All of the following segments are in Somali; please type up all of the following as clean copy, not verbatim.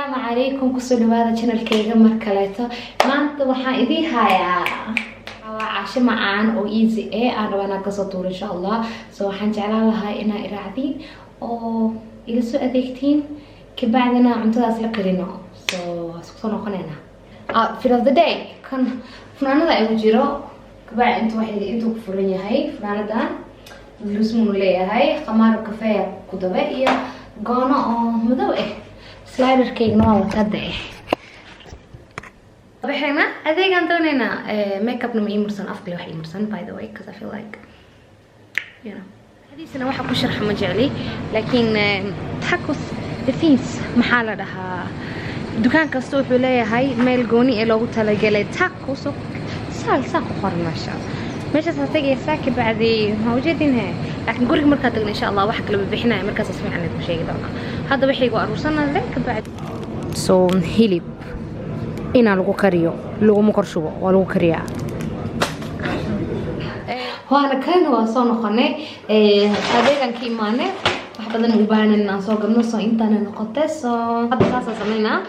Asalaamu calaykum, kusoo dhawaada channelkayga mar kaleeto. Maanta waxaan idiin hayaa waa casho macaan oo easy eh aan rabaa inaan kasoo tuuro insha Allah. So waxaan jeclaan lahaa inaa iraacdiin oo ila soo adeegtiin, kabacdina cuntadaas la karino. So isku soo noqonaynaa. Outfit of the day kan funaanada igu jiro, kabacdi inta wax intuu ku furan yahay funaanadan lusmuu leeyahay, khamaaro kafeeya ku daba iyo goono oo madow ah. Sliderkaygna waa watada eh. Baxayna adeegaan doonaynaa. Makeupna ma ii marsan, afkale wax ii marsan, by the way, because I feel like hadiisana waxa ku sharxa ma jecli, laakiin tacos defense maxaa la dhahaa, dukaan kasta wuxuu leeyahay meel gooni ee loogu talagalay tacos oo saal ku qoran meesha. Meeshaas tagaysaa, kabacdi ma ujeedin he. Laakiin guriga markaa tagna insha Allah wax kala bixinaya, markaas si fiican idinku sheegi doonaa. Hadda waxaygu aruursanaa kabacdi. So hilib inaa lagu kariyo, laguma kor shubo, waa lagu kariyaa. Waana kan waa soo noqonay, adeegan ka imaanay, wax badan u baahanan inaan soo gadno. So intaana noqotay. So hadda saasaan sameynaa,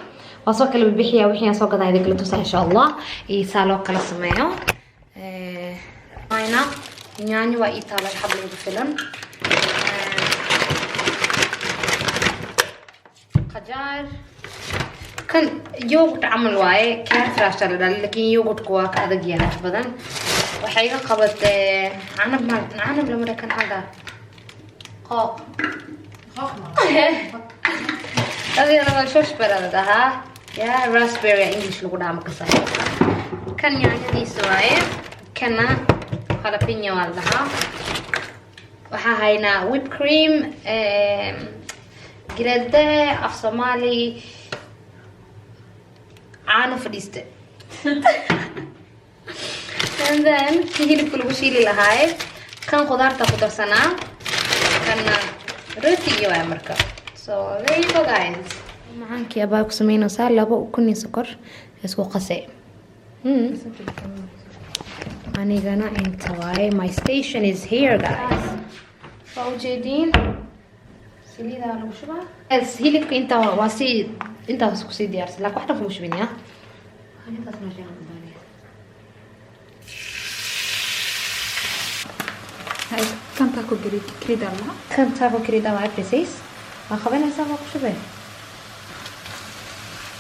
waa soo kala bixiya wixii aan soo gadaa, idin kala tusaa insha Allah iyo saa loo kala sameeyo. Ayna yaanyo waa ii taala, xab lagu filan. Qajaar kan yogurt camal waaye, crème fraîche la dhalay, laakiin yogurtku waa ka adag yahay wax badan. Waxay iga qabatee canab, ma canab lama dhakan xagga qooq adigana waa shoshbera la dhahaa ya, raspberry English lagu dhahaa makasay. Kan yaanyadiisa waaye, kana jalapeno waa la dhahaa. Waxaa haynaa whip cream, gredde af Soomaali caano fadhiiste, and then kii hilibka lagu shiili lahaaye. Kan khudaarta ku darsanaa, kanna rootigii waay. Marka so there you go, guys. Macaankii abaa ku sameynaysaa laba ukun iyo sokor isku qase. Anigana inta waaye, my station is here, guys. Waa ujeediin, saliidaa lagu shubaa. Yes, hilibka inta waa si intaas kusii diyaarsan, laakiin wax dhan kuma shubin ya. Intaas meesha aan u baanaya. Kan taco krydda lahaa. Kan taco krydda waa precis. Waa qabanaysaa, waa ku shubay.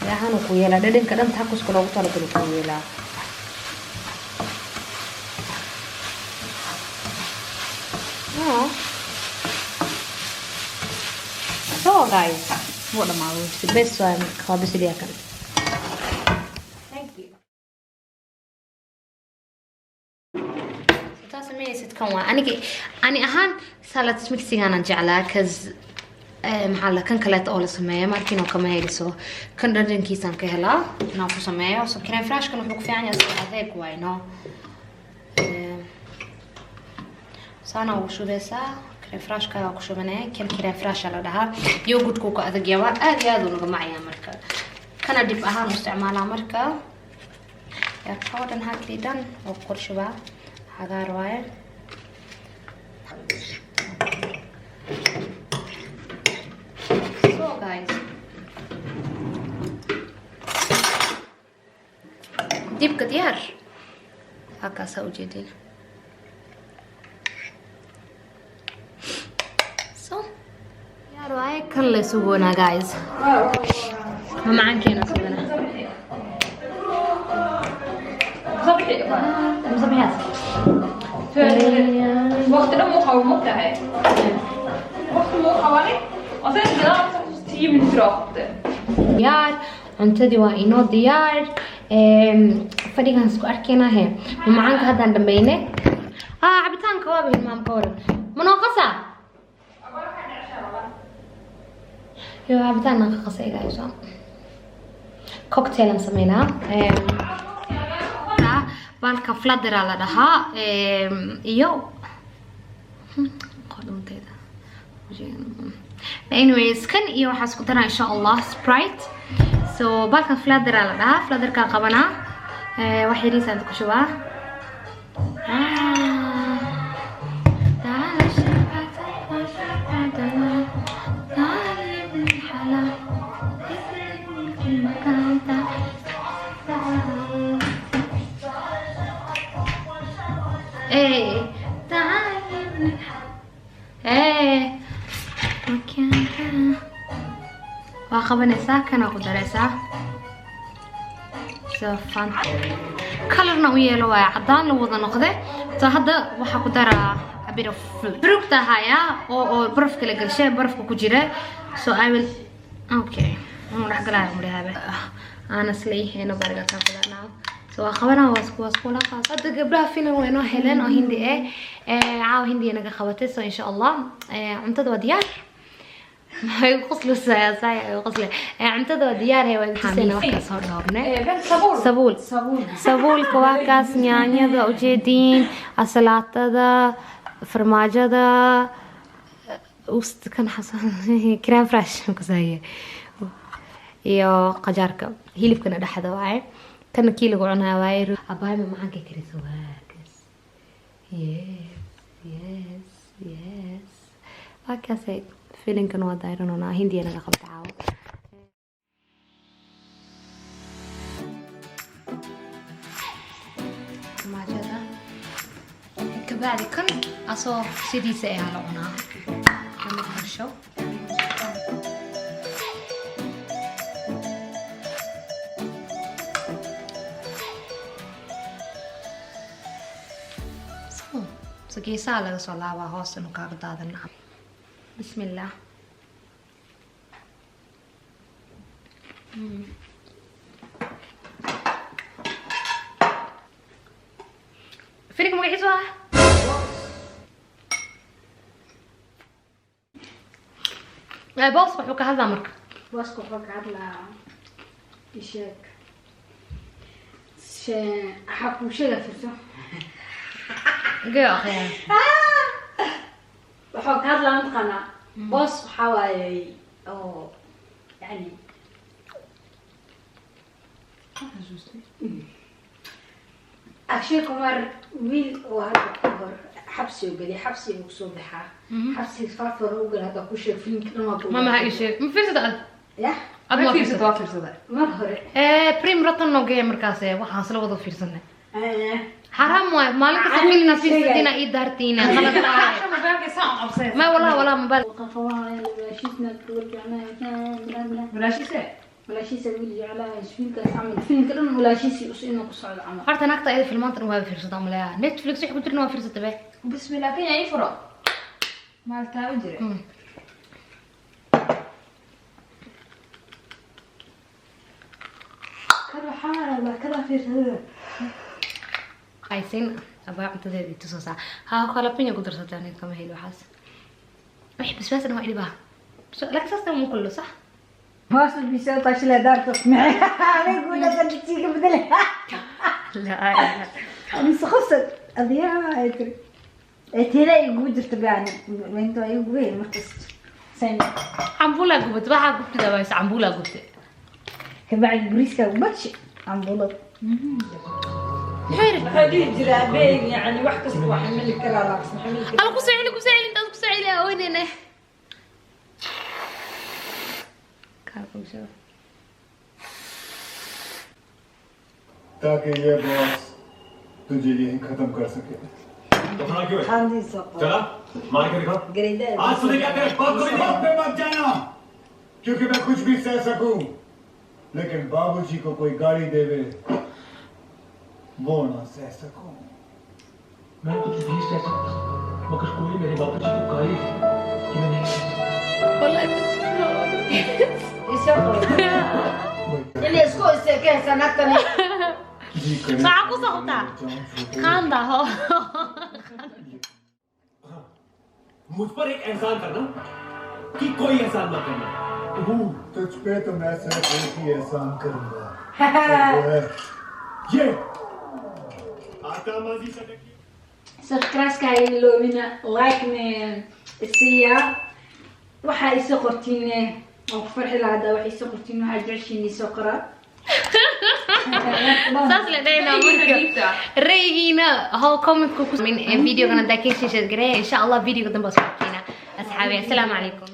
Waxaanu ku yeelaa dhadhanka dhan tacoska loogu talagalo ku yeelaa. Oh. So guys, Wuu dhamaaday. Bes waay, marka waa bisiliyaa kan. Thank you. Taa sameynaysid kan waa aniga ani ahaan salad mixigaanaan jeclaa, 'cause maxaa la kan kaleeta oo la sameeyo markiin oo kama heliso. Kan dhadhankiisaan ka helaa inaan ku sameeyo. So crème fraîche-kan wuxuu ku fiican yahay sida adeeg waay no. Saana ugu shubeysaa crème fraîche-kaaga ku shubanaya. Kan crème fraîche la dhahaa, yogurtku ka adag yahay, waa aad iyo aad u naga macayaa. Marka kana dib ahaan u isticmaalaa. Marka yarkoo dhan hakii dhan oo ku kor shubaa, cagaar waaye. So guys, dibka diyaar halkaasaa ujeedin. So diyaar waaye, kan la sugoonaa, guys. Ma macaankeena sugana masabixiyaas. Waqti dhan muu qabo, mogtahay? Waqti muu qabani. Asaga gadaal 10 minuter oo qabtay. Diyaar, cuntadii waa inoo diyaar. Fadhigaan isku arkaynaa he. Macaanka haddaan dhambayne. Ah, cabitaanka waaba hilmaam, ka waran manoo qasa yo, cabitaan aan ka qasay, guys. Cocktail aan sameynaa. Baalka fladera la dhahaa iyo qodhuntayda. Anyways, kan iyo waxaa isku daraa insha Allah Sprite. So baalkan fladera la dhahaa, fladerkaa qabanaa. Wax yariis aan ku shubaa. Hey, تعال. Hey, makiinka. Waa qabanaysaa, kana ku daraysaa. So fun. Colorna u yeelo waaye, caddaan la wada noqde. So hadda waxaa ku daraa a bit of fruit. Fruit hayaa oo barafka la galshay, barafka ku jira. So I will, okay. Uu dhex galaya umrahaabe. Honestly, nobody got time for that now. So waa qabanaa, waa isku walaaqaas. Hadda gabdhaha filim way noo heleen oo Hindi eh. Caawa Hindi naga qabatay, so insha Allah cuntada waa diyaar. Maxay qoslaysaa saay ay qoslay. Cuntada waa diyaar, waa tusayna wax ka soo dhoobne. Sabuul. Sabuul. Sabuul. Sabuulka waa kaas, yaanyada ujeediin, asalaatada, farmaajada, ust kan xasan, crème fraîche kasaye iyo qajaarka, hilibkana dhexda waaye, kana kii lagu cunaa waaye. Abaay ma macaanka karisa waa kaas. Yes, waa kaasay. Filinkan waa daaranonaa, Hindiya naga qabta caawa. Farmaajada kabacdi kan asoo sidiisa ayaa la cunaa lama karsho. So geesaha laga soo laabaa, hoos inuu kaaga daadan. Bismillah. Filinka magaciisu waa Boss. Wuxuu ka hadlaa marka? Booska wuxuu ka hadlaa, isheeg, waxaa kuu sheega, firso. Geo akhyaa. Wuxuu ka hadlaa, mataqaanaa, Boss waxaa waaye oo yani Akshay Kumar, wiil oo hadda ka hor xabsi oo geliya, xabsi uu kusoo baxaa, xabsi faafar u gala. Hadda ku sheeg filimka dhan waa Ma maha ii sheeg, ma fiirsada ad? Ya. Ad ma fiirsada? fiirsada? Waa fiirsada. Mar hore. Prim Ratan noo geeya markaas, waxaan isla wada fiirsanay. Xaraam waay, maalin kasta filina fiirsatina ii daartiina, qalad waaye. Mobaylka saan u qabsay. Ma wallahi walaa mobile. Walaashiisna gabar jeclaa. Walaashiise. Walaashiisa wiil jeclaa, wiilkaas camal filimka dhan walaashiisii us inuu ku socdo camal. Horta naagta ayada filmaanta dhan waa fiirsata umaleeyaa, Netflix wax ku jirna waa fiirsata be. Bismillah, kan ii furo. Maal taaban jire. Kan waxaa rabaa kada fiirsada. Aysin abaa cuntadeeda i tusoosaa, ha kala pinya ku darsata. Aniga kama heli waxaas, wax basbaas dhan waa idhibaa, laakiin saas dhan ma kullo sax. Hoos bisoo tashila daarta anigu la tiiga bedel. Mise qosol adiyaa ay tiri ay tira igu jirta baan inta ay ugu weyn markas sen. Cambuulaa gubat, waxaa gubtida waayse, cambuulaa gubte. Kabacdi bariiska baji cambuulada. Muxuu yidhi? Waxaa dhihi jira abeeg, yani wax kasta waa xamili karaa, laakiin ma xamili karaa. Ala kusoo celi, kusoo celi, intaas kusoo celi aweyneyne. ताकि ये बॉस तुझे यहीं खत्म कर सके। तो खड़ा क्यों है? Qaandiisa qor. चला मार के दिखा। Gareyda. आज सुने क्या तेरे बाप को भी बाप पे मत जाना, क्योंकि मैं कुछ भी सह सकूं, लेकिन बाबूजी को कोई गाली देवे वो ना सह सकूं। मैं कुछ भी सह सकता हूँ, मगर कोई मेरे बाबूजी को गाली दे कि मैं नहीं सह सकता। Isoo qor. Inay isku iseekaysa naagtani. जी करे। Maxaa ku socotaa? जान छूटे। Qaanda ho. मुझ पर एक एहसान करना कि कोई एहसान मत करना। तुझ पे तो मैं सिर्फ एक ही एहसान करूंगा और वो है ये आता माजी सटक। Subscribe-ka ha iloobina, like-na isiiya, waxaa isoo qortiin waan ku farxi lahaa. Haddaa waxa isoo qortiin, waxaa jeceshiin isoo qoraa. Saas la dhaynaa marka, ra'yigiina hoo commentka ku min videogan haddaa ka heshiishaad gareeya. Insha Allah videoga dambe waa soo arkiina asxaabi. Assalaamu calaykum.